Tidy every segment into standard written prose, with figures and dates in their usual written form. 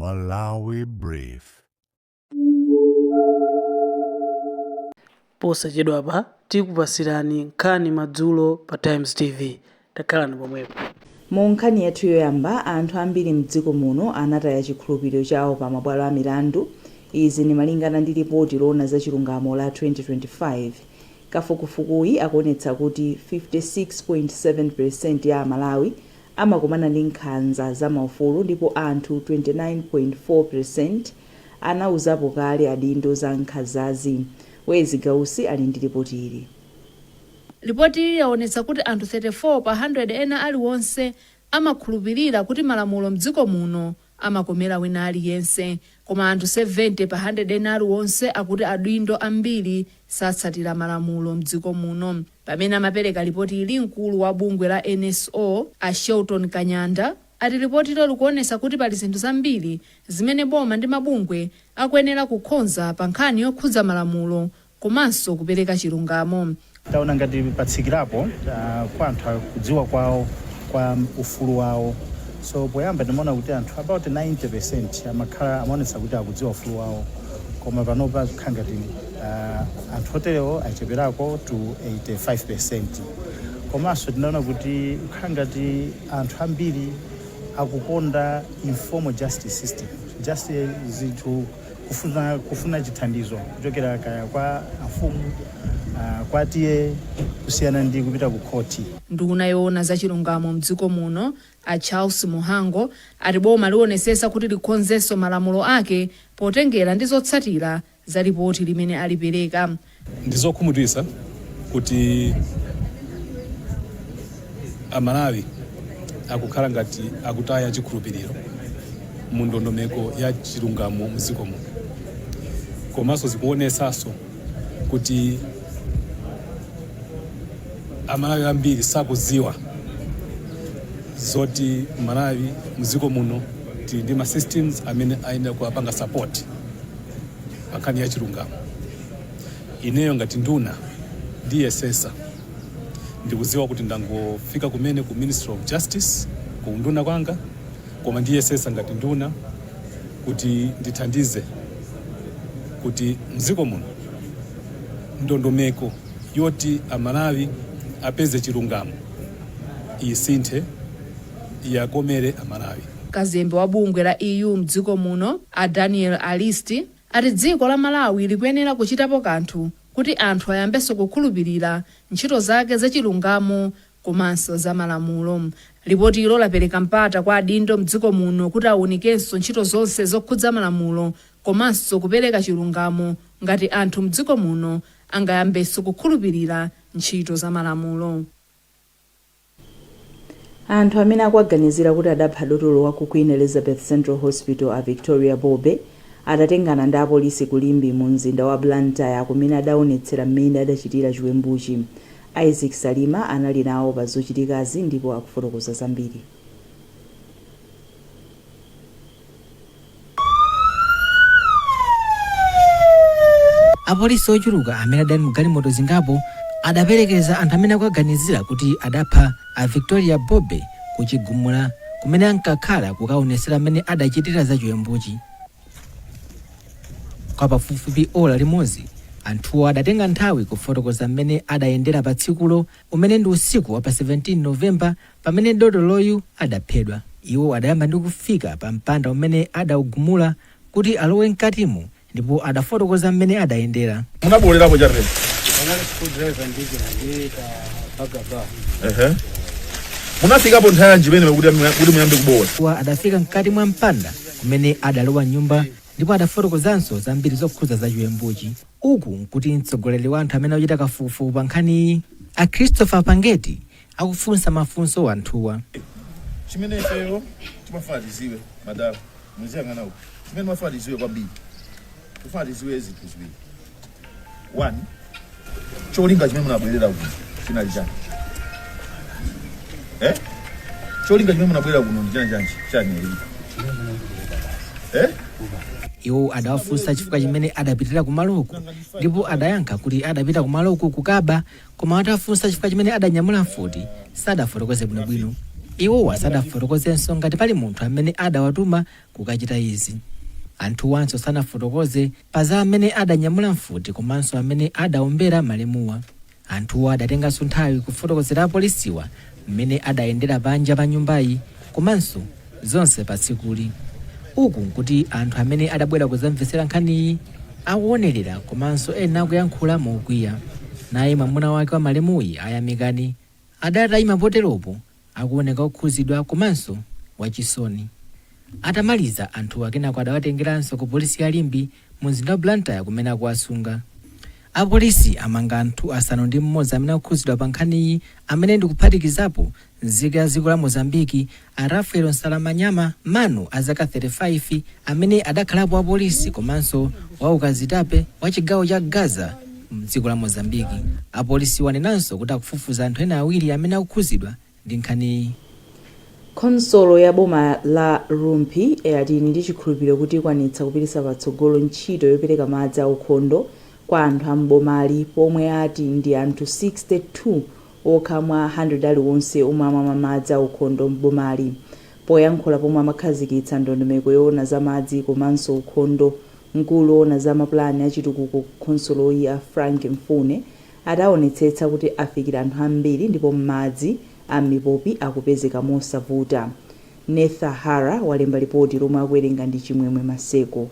Malawi Brief. Posachedwapa tikupatsirani nkhani madzulo pa Times TV. Takhalani pomwepo. Mu nkhani yathu yoyamba, anthu ambiri mdziko muno anataya chikhulupiriro chawo pa mabwalo a milandu. Izi ndi malingana ndi lipoti loona za chilungamo la 2025. Kafukufukuyi akuonetsa kuti 56.7% ya Amalawi amakumana ndi nkhanza za maufulu ndipo anthu 29.4% anauzapo kale adindo za nkhanzazi. Wezi Gausi ali ndi lipoti ili. Lipotili laonetsa kuti anthu 34 pa 100 ena aliwonse amakhulupilira kuti malamulo mdziko muno amakomera wina aliyense. Koma anthu 70 pa 100 ena aliwonse akuti adindo ambiri satsatira malamulo mdziko muno. Pamene amapereka lipotili, mkulu wa bungwe la NSO, a Shelton Kanyanda, ati lipotilo likuonetsa kuti pali zinthu zambiri zimene boma ndi mabungwe akuyenera kukhonza pa nkhani yokhudza malamulo komanso kupereka chilungamo. Taona ngati patsikirapo kwa anthu kudziwa kwawo kwa ufulu wawo. So poyamba timaona kuti anthu about 90% amakhala amaonetsa kuti akudziwa ufulu wawo, koma panopa zikukhala ngati anthu oterewo acheperako to 85%. Komanso tinaona kuti kukhala ngati anthu ambiri akukonda informal justice system, just zinthu kufuna chithandizo kuchokera kaya kwa afumu, kwa T/A, kusiyana ndi kupita ku khoti. Nduna yoona za chilungamo mdziko muno a Charles Mhango ati boma liwonesesa kuti likhonzenso malamulo ake potengera ndi zotsatira za lipoti limene alipereka. Ndizokhumudwitsa kuti Amalawi akukhala ngati akutaya chikhulupiriro mu ndondomeko ya chilungamo mdziko muno, komanso zikuonetsanso kuti Amalawi ambiri sakudziwa zoti Malawi mdziko muno tili ndi ma systems amene ayenera kuwapanga support pa nkhani ya chilungamo. Ineyo ngati nduna ndiyesesa, ndikudziwa kuti ndangofika kumene ku Ministry of Justice, ku unduna kwanga, koma ndiyesesa ngati nduna kuti ndithandize kuti mdziko muno ndondomeko yoti Amalawi apeze chilungamo isinthe, iyakomere Amalawi. Kazembe wa bungwe la EU mdziko muno a Daniel Alisti ati dziko la Malawi likuyenera kuchitapo kanthu kuti anthu ayambenso kukhulupirira ntchito zake zachilungamo komanso za malamulo. Lipotilo lapereka mpata kwa adindo mdziko muno kuti awunikenso ntchito zonse zokhudza malamulo komanso kupereka chilungamo ngati anthu mdziko muno angayambenso kukhulupirira ntchito za malamulo. Anthu amene akuwaganizira kuti adapha dotolo wa ku Queen Elizabeth Central Hospital a Victoria Bobe adatengana ndi apolisi ku Limbe mu mzinda wa Blantyre kumene adaonetsera mmene adachitira chiwembuchi. Isaac Salima anali nawo pa zochitikazi ndipo akufotokoza zambiri. Apolisi ochuluka amene adali mu galimoto zingapo adaperekeza anthu amene akuwaganizira kuti adapha a Victoria Bobe ku Chigumula kumene ankakhala kukaonetsera mmene adachitira za chiwembuchi. Kwa pafupifupi ola limodzi, anthuwo adatenga nthawi kufotokoza mmene adayendera pa tsikulo, umene ndi usiku wa pa 17 November pamene dotoloyu adaphedwa. Iwo adayamba ndi kufika pa mpanda umene adaugumula kuti alowe mkatimo ndipo adafotokoza mmene adayendera. Munaboolerapo chani? Panali screwdriver ndi china ndi ka bagaba. Ehe. Munafikapo nthawi yanji pamene kuti muyambe kubowola? Iwo adafika mkati mwa mpanda kumene adalowa m'nyumba ndipo adafotokozanso zambiri zokhudza za chiwembuchi. Uku nkuti mtsogoleri wa anthu amene akuchita kafukufuku pa nkhaniyi, a Christopher Pangeti, akufunsa mafunso anthuwa. Chimene ifeyo timafuna tiziwe, madala muziyang'ana uku, chimene timafuna tiziwe kwambiri, tifuna tiziwe zinthu ziwiri. One, cholinga chimene munabwerera kuno chinali chani? Eh? Cholinga chimene munabwerera kuno ndi chani chanji chani eh? Iwo adawafunsa chifukwa chimene adapitira kumaloko ndipo adayankha kuti adapita kumaloko kukaba, koma atafunsa chifukwa chimene adanyamula mfuti sadafotokoze bwinobwino. Iwowa sadafotokozenso ngati pali munthu amene adawatuma kukachita izi. Anthuwanso sanafotokoze pa za amene adanyamula mfuti komanso amene adaombera malemuwa. Anthuwa adatenganso nthawi kufotokozera apolisiwa mmene adayendera panja pa nyumbayi komanso zonse pa tsikuli. Uku nkuti anthu amene adabwera kudzamvetsera nkhaniyi akuonerera komanso ena akuyankhula mokwiya. Naye mwamuna wake wa malemuyi, Ayamikani, adatayima poteropo akuoneka okhuzidwa komanso wachisoni. Atamaliza, anthuwa kenako adawatengeranso ku polisi ya Limbe mu mzinda wa Blantyre kumene akuwasunga. Apolisi amanga anthu 6 amene akukhuzidwa pa nkhaniyi, amene ndikuphatikizapo nzika ya dziko la Mozambiki a Rafael Nsalamanyama Manu a zaka 35, amene adakhalapo apolisi komanso wa ukazitape wa chigawo cha Gaza mdziko la Mozambiki. Apolisi wanenanso kuti akufufuza anthu ena awiri amene akukhuzidwa ndi nkhaniyi. Khonsolo ya boma la Rumphi yati ili ndi chikhulupiriro kuti ikwanitsa kupititsa patsogolo ntchito yopereka madzi aukhondo kwa anthu a m'bomali, pomwe ati ndi anthu 62 okha mwa 100 aliwonse omwe amamwa madzi aukhondo m'bomali. Poyankhula pomwe amakhazikitsa ndondomeko yoona za madzi komanso ukhondo, mkulu woona za mapulani achitukuko ku khonsoloyi, a Frank Mfune, ataonetsetsa kuti afikira anthu ambiri ndipo madzi a m'mipopi akupezeka mosavuta. Netha Hara walemba lipoti lomwe akuwerenga ndi Chimwemwe Maseko.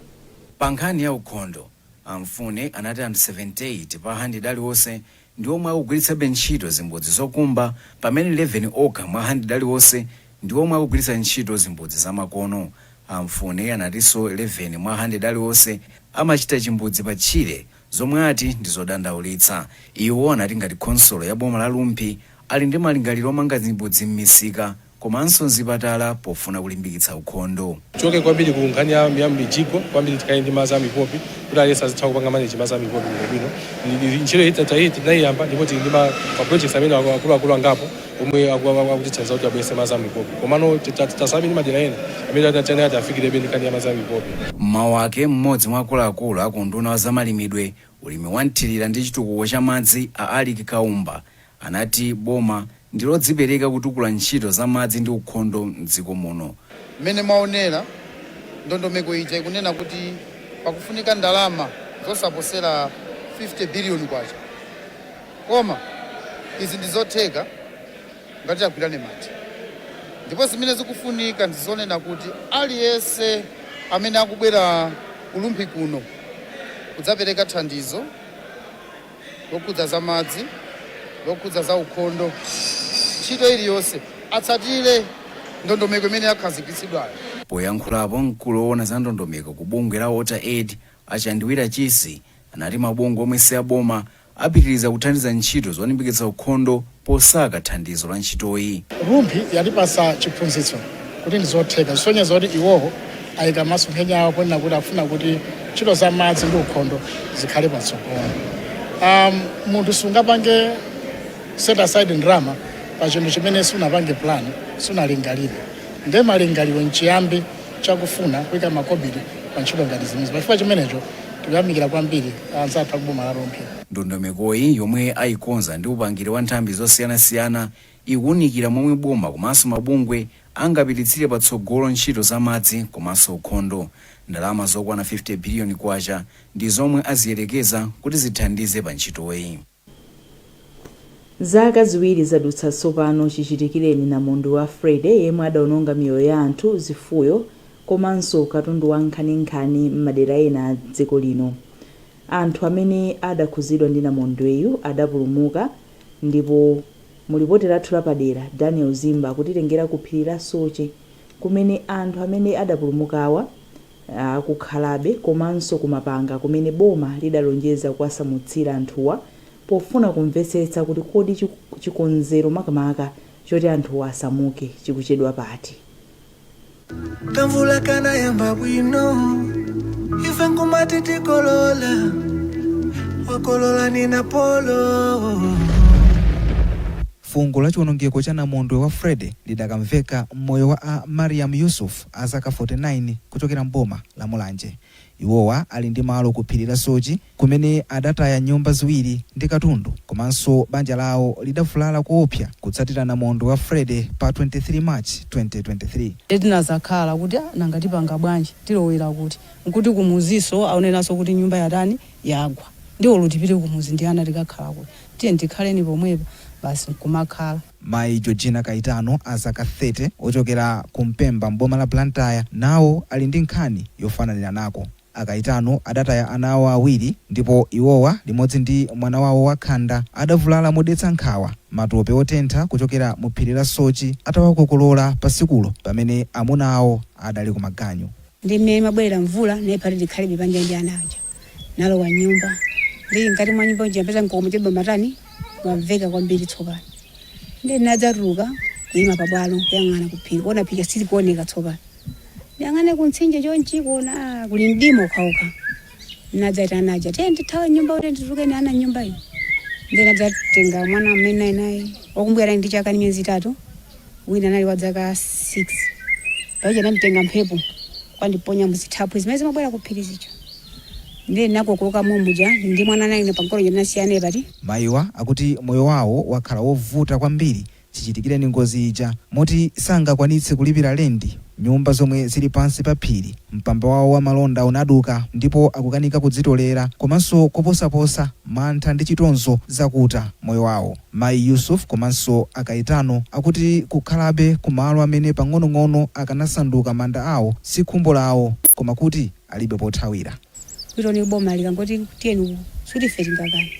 Pa nkhani ya ukhondo, a Mfune anati anthu 78 pa 100 aliwonse ndi omwe akugwiritsabe ntchito zimbudzi zokumba, pamene 11 okha mwa 100 aliwonse ndi omwe akugwiritsa ntchito zimbudzi zamakono. A Mfune anatinso 11 mwa 100 aliwonse amachita chimbudzi pa tchire, zomwe ati ndi zodandaulitsa. Iwo anati ngati khonsolo ya boma la Rumphi ali ndi malingaliro omanga zimbudzi m'misika komanso mzipatala pofuna kulimbikitsa ukhondo. Choke kwambiri ku nkhani ya mijigo kwambiri, tikhale ndi madzi a mipopi kuti aliyense azitha kupanga manage madzi a mipopi bwinobwino. Ntchito iyi tinayiyamba ndipo tili ndi ma projects amene akuluakulu angapo omwe akutithandiza kuti abweretse madzi a mipopi, komano tasabe ndi madera ena amene tati afikirebe ndi nkhani ya madzi a mipopi. Mmawu ake, mmodzi mwa akuluakulu aku unduna wa zamalimidwe, ulimi wa mthirira ndi chitukuko cha madzi, a Alick Kaumba, anati boma ndi lodzipereka kutukula ntchito za madzi ndi ukhondo mdziko muno. Mmene mwaonera, ndondomeko ija ikunena kuti pakufunika ndalama zosaposera 50 biliyoni kwacha, koma izi ndi zotheka ngati tagwirane manja. Ndipo zimene zikufunika ndizonena kuti aliyense amene akubwera ku Rumphi kuno kudzapereka thandizo lokhudza za madzi, lokhudza za ukhondo, ntchito iliyonse, atsatire ndondomeko imene yakhazikitsidwayo. Poyankhulapo, mkulu woona za ndondomeko ku bungwe la WaterAid, Achandiwira Chisi, anati mabungwe omwe si aboma apitiriza kuthandiza ntchito zolimbikitsa ukhondo posaka thandizo la ntchitoyi. Rumphi yatipasa chiphunzitso kuti ndizotheka, zisonyeza kuti iwowo ayika masomphenya awo ponena kuti afuna kuti ntchito za madzi ndi ukhondo zikhale patsogolo. Munthu sungapange set aside ndalama pa chinthu chimene sunapange plan, sunalingalire. Nde malingaliro nchiyambi chakufuna kuyika makobiri pa ntchito ngati zimenezi. Pachifukwa chimenecho tikuyamikira kwambiri anzathu akuboma la Rumphi. Ndondomekoyi, yomwe ayikonza ndi upangiri wa nthambi zosiyanasiyana, ikuwunikira momwe boma komanso mabungwe angapititsire patsogolo ntchito za madzi komanso ukhondo. Ndalama zokwana 50 biliyoni kwacha ndi zomwe aziyerekeza kuti zithandize pa ntchitoyi. Zaka 2 zadutsa tsopano chichitikireni namondwe wa Freddy yemwe adaononga miyoyo ya anthu, zifuyo komanso katundu wa nkhaninkhani m'madera ena a dziko lino. Anthu amene adakhuzidwa ndi namondweyu adapulumuka ndipo mu lipoti lathu lapadera, Daniel Zimba akutitengera ku phiri la Soche kumene anthu amene adapulumukawa akukhalabe komanso ku Mapanga kumene boma lidalonjeza kuwasamutsira anthuwa pofuna kumvetsetsa kuti kodi chikonzero makamaka choti anthuwa asamuke chikuchedwa pati. Kamvula kanayamba bwino, ife nkumati tikolola, wakolola nina polo. Fungo la chiwonongeko cha namondwe wa Freddy lidakamveka m'moyo wa a Mariam Yusuf a zaka 49 kuchokera mboma la Mulanje. Iwowa ali ndi malo ku phiri la Soche kumene adataya nyumba ziwiri ndi katundu, komanso banja lawo lidavulala koopsa kutsatira namondwe wa Freddy pa 23 March 2023. Tinazakhala kuti, "Ah, nanga tipanga bwanji? Tilowera kuti?" Nkuti kumuzinso aoneranso kuti nyumba yatani, yagwa. Ndiwo tipite kumuzi ndi ana, tikakhala kuti? Tiye tikhaleni pomwepa basi, nkumakhala. Mayi Georgina Kaitano, a zaka 30, ochokera ku Mpemba mboma la Blantyre, nawo ali ndi nkhani yofananira nako. Akaitano adataya ana awo awiri, ndipo iwowa limodzi ndi mwana wawo wakhanda adavulala modetsa nkhawa matope otentha kuchokera mu phiri la Soche atawakokolola pasikulo pamene amuna awo adali kumaganyu. Ndi mmene mabwerera mvula, naye pati tikhalibe panja ndi ana aja. Nalowa nyumba, ndi mkati mwa nyumba nja mpeza mkokomo chabe matani wamveka kwambiri. Tsopano ndi nadzatuluka kuyima pabwalo, kuyang'ana kuphiri, kuona phiri silikuoneka. Tsopano ndiyang'ane kumtsinje chonchi, kuona, ah, kuli mdima okhaokha. Nadzati ana aja, "Tiye ndithawe nyumba kuti ndituluke ni ana nyumba iyi." Ndi nadzatenga mwana amene naye naye wakumbuya, anali ndi chaka ndi miyezi 3, wina anali wa zaka 6. Paija ndamtenga mphepo kwandiponya muzithaphwi zimene zimabwera kuphiri zicho, ndiye ndinakokoka momuja ndi mwana anali pankolo, ndinasiyane pati. Mayiwa akuti moyo wawo wakhala wovuta kwambiri chichitikireni ngozi ija, moti sangakwanitse kulipira lendi nyumba zomwe zili pansi pa phiri. Mpamba wawo wa malonda unaduka ndipo akukanika kudzitolera, komanso koposaposa, mantha ndi chitonzo zakuta moyo wawo. Mayi Yusuf komanso Akaitano akuti kukhalabe kumalo amene pang'onong'ono akanasanduka manda awo si khumbo lawo, koma kuti alibe pothawira. Kuitoni boma likangoti tiyeni, suti ife tingakani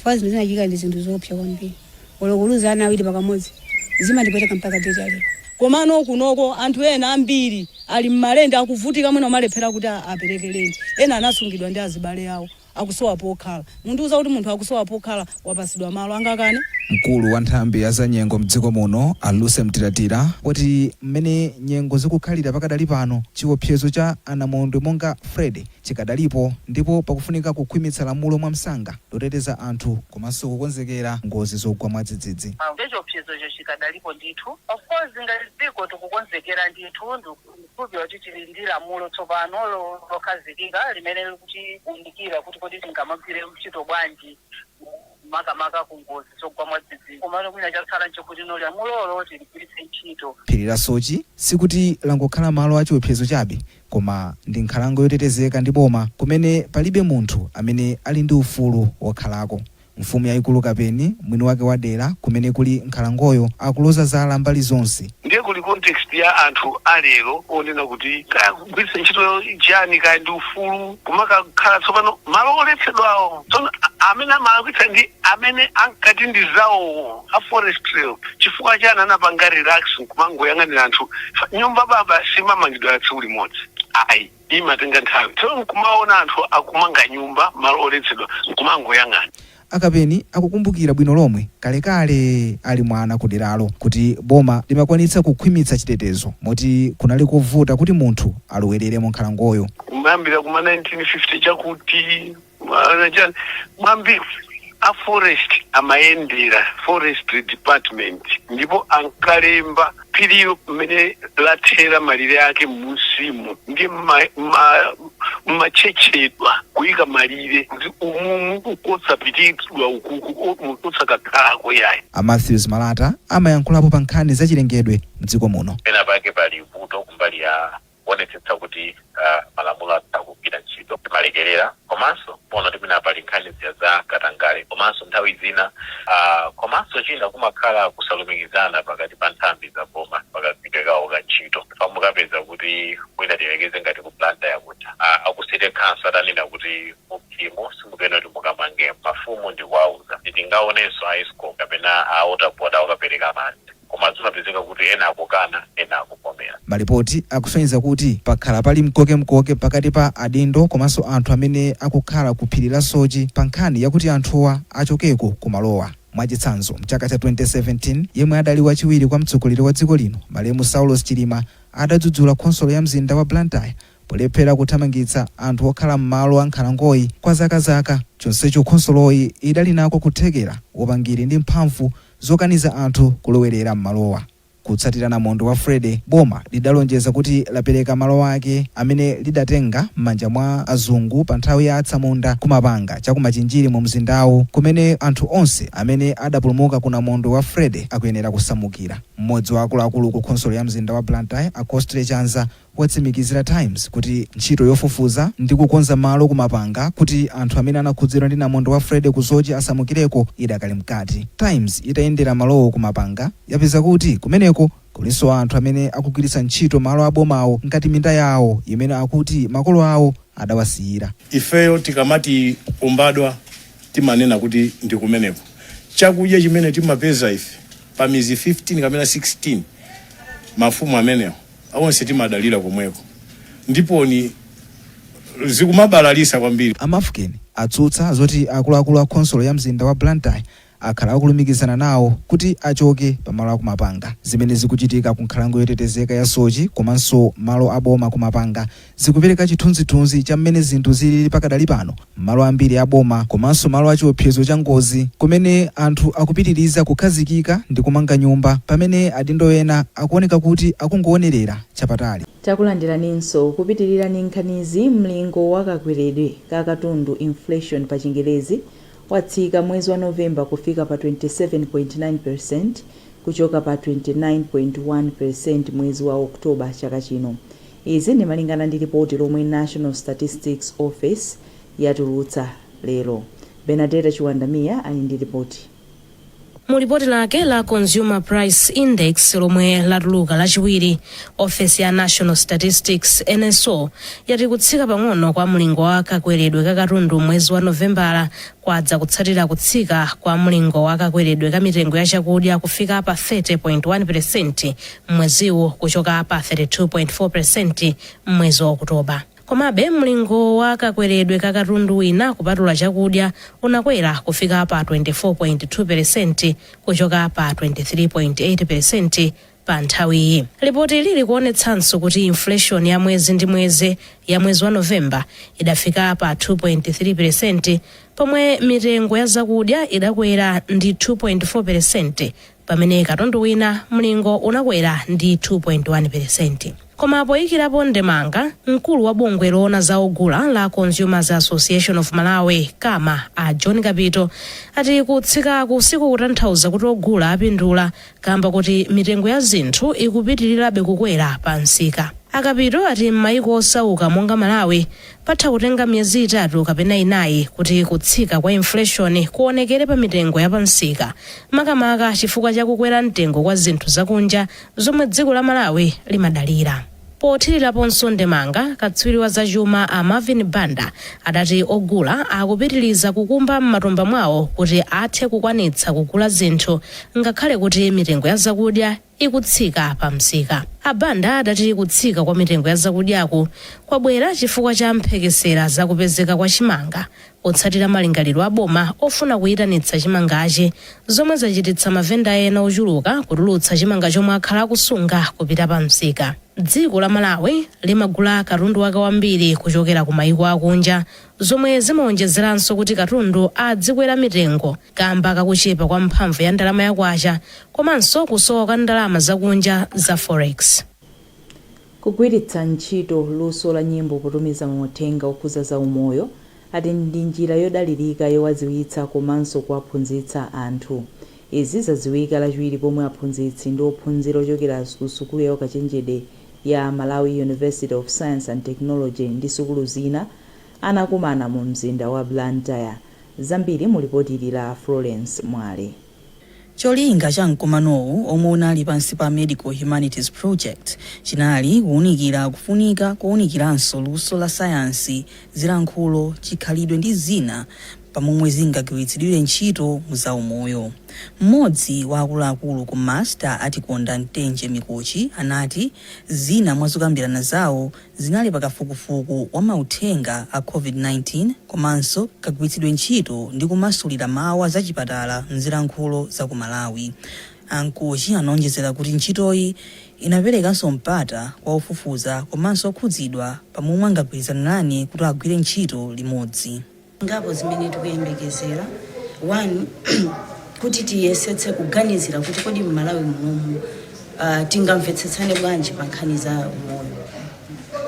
fa. Zinthu zinachitika ndi zinthu zoopsa kwambiri. Olo kuluza ana awiri pakamodzi zimandipweteka mpaka date yalero. Komano kunoko anthu ena ambiri ali mmalende, akuvutika, mwina umalephera kuti apereke lendi. Ena anasungidwa ndi azibale awo, akusowa pokhala. Mundiuza kuti munthu akusowa pokhala, wapasidwa malo, angakane? Mkulu wa nthambi ya zanyengo mdziko muno, Aluse Mtilatila, wati mmene nyengo zikukhalira pakadali pano, chiopsezo cha anamondwe monga Freddy chikadalipo, ndipo pakufunika kukhwimitsa lamulo mwamsanga loteteza anthu komanso kukonzekera ngozi zogwa mwadzidzidzi. Chiopsezocho chikadalipo ndithu. Of course, ngati dziko tikukonzekera ndithu. Ndikukhulupirira kuti tili ndi lamulo tsopano lokhazikika limene likutiunikira kuti kodi tingamagwire ntchito bwanji, makamaka ku ngozi zogwa mwadzidzidzi. Komano mwina chatsala nchokuti no lamulolo tiligwiritse ntchito. Phiri la Soche sikuti langokhala malo achiopsezo chabe, koma ndi nkhalango yotetezeka ndi boma kumene palibe munthu amene ali ndi ufulu wokhalako. Mfumu yayikulu Kapeni, mwini wake wa dera kumene kuli nkhalangoyo, akuloza zala mbali zonse. Ndiye kuli context ya anthu alero onena kuti kaya kugwiritsa ntchito chani, kaya ndi ufulu kumakakhala tsopano malo oletsedwawo. Tsono amene amalakwitsa ndi amene ankati ndi zawowo, a forestry. Chifukwa chani anapanga relax nkumangoyang'anira anthu? Nyumba baba simamangidwa tsiku limodzi ayi, imatenga nthawi. Tsono nkumaona anthu akumanga nyumba malo oletsedwa, nkumangoyang'ana. Akapeni akukumbukira bwino lomwe kalekale ali mwana kuderalo kuti boma limakwanitsa kukhwimitsa chitetezo, moti kunali kovuta kuti munthu alowerere mu nkhalangoyo. Kumayambira kuma 1950 chakuti chani, mwambiri a forest amayendera, forestry department, ndipo ankalemba phirilo mmene lathera, malire ake m'munsimu, ndi mmachechedwa kuyika malire kuti umumu ukosapitidwa, ukuku mukotsakakhalako yayi. A Matthews Malata amayankhulapo pa nkhani zachilengedwe mdziko muno. Pena pake pali vuto kumbali ya kuonetsetsa kuti malamulo atha kugwira ntchito, timalekerera, komanso pona timene pali nkhani zija za katangale, komanso nthawi zina komanso china kumakhala kusalumikizana pakati pa nthambi za boma pakagwiridwe kawo ka ntchito. Pamukapeza kuti mwina tiyelekeze ngati ku Blantyre kuja, aku city council atanena kuti muphirimu simukuyenera kuti mukamange, mafumu ndikuwauza, titingaonenso a ESCOM kapena a water board akukapereka madzi, koma zimapezeka kuti ena akukana, ena akuvomera. Malipoti akusonyeza kuti pakhala pali mkokemkoke pakati pa adindo komanso anthu amene akukhala ku phiri la Soche pa nkhani yakuti anthuwa achokeko kumalowa. Mwachitsanzo, mchaka cha 2017, yemwe adali wachiwiri kwa mtsogoleri wa dziko lino, malemu Saulos Chilima, adadzudzula khonsolo ya mzinda wa Blantyre polephera kuthamangitsa anthu okhala m'malo a nkhalangoyi kwa zakazaka, chonsecho khonsoloyi idali nako kuthekera, upangiri ndi mphamvu zokaniza anthu kulowerera m'malowa. Kutsatira namondwe wa Freddy, boma lidalonjeza kuti lapereka malo ake amene lidatenga m'manja mwa azungu pa nthawi ya atsamunda kumapanga chakumachinjiri mu mzindawu, kumene anthu onse amene adapulumuka ku namondwe wa Freddy akuyenera kusamukira. Mmodzi wa akuluakulu ku khonsolo ya mzinda wa Blantyre, a Costre Chanza, watsimikizira Times kuti ntchito yofufuza ndi kukonza malo kumapanga kuti anthu amene anakhudzidwa ndi namondwe wa Freddy ku Soche asamukireko idakali mkati. Times itayendera malowo kumapanga yapeza kuti kumeneko kulinso anthu amene akugwiritsa ntchito malo abomawo ngati minda yawo imene akuti makolo awo adawasiyira. Ifeyo tikamati umbadwa, timanena kuti ndi kumeneko chakudya chimene timapeza ife pa mizi 15 kapena 16, mafumu amenewo onse timadalira komweko, ndipo ni zikumabalalisa kwambiri. A Mafukeni atsutsa zoti akuluakulu a khonsolo ya mzinda wa Blantyre akhala akulumikizana nawo kuti achoke pamalo akumapanga. Zimene zikuchitika ku nkhalango yotetezeka ya Soche komanso malo aboma kumapanga zikupereka chithunzithunzi cha mmene zinthu zilili pakadali pano malo ambiri aboma komanso malo achiopsezo cha ngozi, kumene anthu akupitiriza kukhazikika ndi kumanga nyumba, pamene adindo ena akuoneka kuti akungoonerera chapatali. Takulandiraninso. Kupitirira nkhanizi, mlingo wa kakweredwe ka katundu, inflation pa Chingerezi, watsika mwezi wa Novemba kufika pa 27.9% kuchoka pa 29.1% mwezi wa Oktoba chaka chino. Izi ndi malingana ndi ripoti lomwe National Statistics Office yatulutsa lero. Benadeta Chiwandamiya ali ndi ripoti. Mu lipoti lake la Consumer Price Index lomwe latuluka Lachiwiri, ofesi ya National Statistics, NSO, yati kutsika pang'ono kwa mlingo wa kakweredwe ka katundu mwezi wa Novembala kwadza kutsatira kutsika kwa mlingo wa kakweredwe ka mitengo ya chakudya kufika pa 30.1% mweziwu kuchoka pa 32.4% mwezi wa Okutoba. Komabe mlingo wa kakweredwe ka katundu wina kupatula chakudya unakwera kufika pa 24.2% kuchoka pa 23.8% pa nthawiyi. Ripoti ili likuonetsanso kuti inflation ya mwezi ndi mwezi ya mwezi wa Novemba idafika pa 2.3%, pomwe mitengo ya zakudya idakwera ndi 2.4%, pamene katundu wina mlingo unakwera ndi 2.1%. Koma poyikirapo ndemanga, mkulu wa bungwe loona za ogula la Consumers Association of Malawi, CAMA, a John Kapito, ati kutsikaku sikukutanthauza kuti ogula apindula, kamba kuti mitengo ya zinthu ikupitirirabe kukwera pa msika. Akapito ati m'mayiko osauka monga Malawi patha kutenga miyezi 3 kapena 4 kuti kutsika kwa inflation kuonekere pa mitengo ya pamsika, makamaka chifukwa cha kukwera mtengo kwa zinthu zakunja zomwe dziko la Malawi limadalira. Pothiriraponso ndemanga, katswiri wa zachuma a Marvin Banda adati ogula akupitiriza kukumba m'matumba mwawo kuti athe kukwanitsa kugula zinthu ngakhale kuti mitengo ya zakudya ikutsika pa msika. Abanda adati kutsika kwa mitengo ya zakudyaku kwabwera chifukwa cha mphekesera zakupezeka kwa chimanga potsatira malingaliro a boma ofuna kuyitanitsa chimangachi, zomwe zachititsa mavenda ena ochuluka kutulutsa chimanga chomwe akhala akusunga kupita pa msika. Dziko la Malawi limagula katundu wake wambiri kuchokera ku mayiko akunja, zomwe zimawonjezeranso kuti katundu adzikwera mitengo kamba kakuchepa kwa mphamvu ya ndalama ya kwacha komanso kusowa kwa ndalama zakunja za forex. Kugwiritsa ntchito luso la nyimbo potumiza mauthenga okhuza za umoyo ati ndi njira yodalirika yowadziwitsa komanso kuwaphunzitsa anthu. Izi zadziwika Lachiwiri pomwe aphunzitsi ndi ophunzira ochokera ku sukulu ya ukachenjede ya Malawi University of Science and Technology ndi sukulu zina anakumana mu mzinda wa Blantyre. Zambiri mu lipoti ili la Florence Mwale. Cholinga cha mkumanowu, omwe unali pansi pa Medical Humanities Project, chinali kuwunikira kufunika kuwunikiranso luso la sayansi, zilankhulo, chikhalidwe ndi zina pamomwe zingagwiritsidwire ntchito mu zaumoyo. Mmodzi wa akuluakulu ku MUST, Atikonda Mtenje Mikochi, anati zina mwa zokambirana zawo zinali pakafukufuku wa mauthenga a COVID-19 komanso kagwiritsidwe ntchito ndi kumasulira mawu a zachipatala mzilankhulo za ku Malawi. Ankochi anaonjezera kuti ntchitoyi inaperekanso mpata kwa ofufuza komanso okhudzidwa pamomwe angagwirizanirane kuti agwire ntchito limodzi. Ngapo zimene tikuyembekezera, one, kuti tiyesetse kuganizira kuti kodi mMalawi munomu Tingamvetsetsane bwanji pa nkhani za umoyo?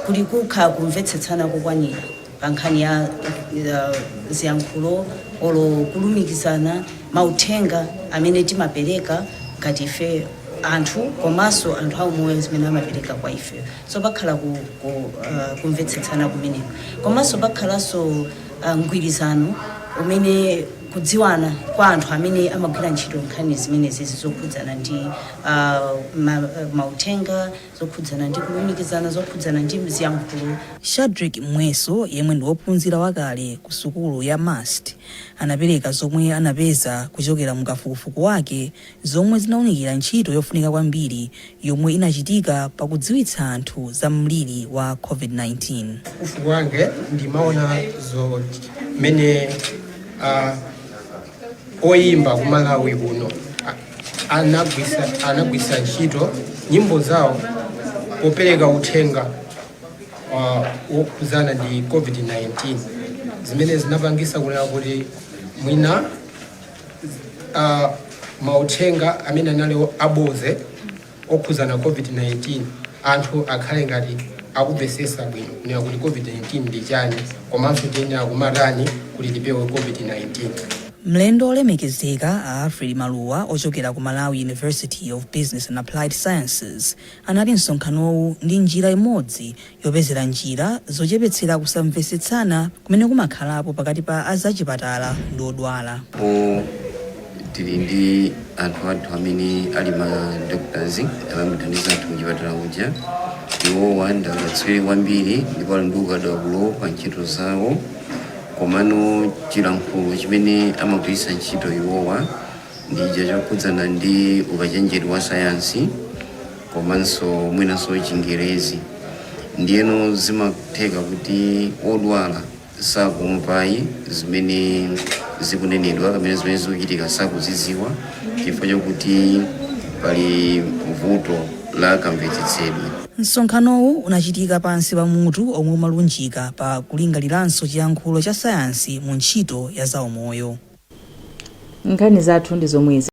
Kuli kukha kumvetsetsana kokwanira pa nkhani ya ziyankhulo olo kulumikizana mauthenga amene timapereka ngati ife anthu, komanso anthu aumoyo zimene amapereka kwa ife. So pakhala kumvetsetsana kumeneko, komanso pakhalanso mgwirizano umene kudziwana kwa anthu amene amagwira ntchito nkhani zimenezi zokhudzana ndi mauthenga, zokhudzana ndi kulumikizana, zokhudzana ndi ziyankhulo. Shadrick Mweso, yemwe ndi wophunzira wakale ku sukulu ya MUST, anapereka zomwe anapeza kuchokera mu kafukufuku wake, zomwe zinawunikira ntchito yofunika kwambiri yomwe inachitika pakudziwitsa anthu za mliri wa COVID-19. Ufuku wange ndimaona zo mene oyimba ku Malawi kuno anagwisa ntchito nyimbo zawo popereka uthenga wokhudzana ndi COVID-19, zimene zinapangisa kunena kuti mwina mauthenga amene anali aboze okhudzana COVID-19, anthu akhale ngati akumvesesa bwino kunena kuti COVID-19 ndi chani, komanso tiyenera kumatani kuti tipewe COVID-19. Mlendo olemekezeka a Alfred Maluwa ochokera ku Malawi University of Business and Applied Sciences anati msonkhanowu ndi njira imodzi yopezera njira zochepetsera kusamvetsetsana kumene kumakhalapo pakati pa azachipatala ndi odwala. Po tili ndi anthu athu amene ali ma doctors amene amathandiza anthu kuchipatala kuja. Iwowa ndi akatswiri kwambiri ndipo ali ndi ukadaulo pa ntchito zawo, komano chilankhulo chimene amagwiritsa ntchito iwowa ndi ija chokhudzana ndi ukachenjeri wa sayansi komanso mwinanso Chingerezi. Ndiyeno zimatheka kuti odwala sakumvayi zimene zikunenedwa kapena zimene zikuchitika, sakuzidziwa chifukwa chokuti pali vuto la kamvetsetsedwe. Msonkhanowu unachitika pansi pa mutu omwe umalunjika pa kulingaliranso chiyankhulo cha sayansi mu ntchito ya zaumoyo. Nkhani zathu ndi zomwezi.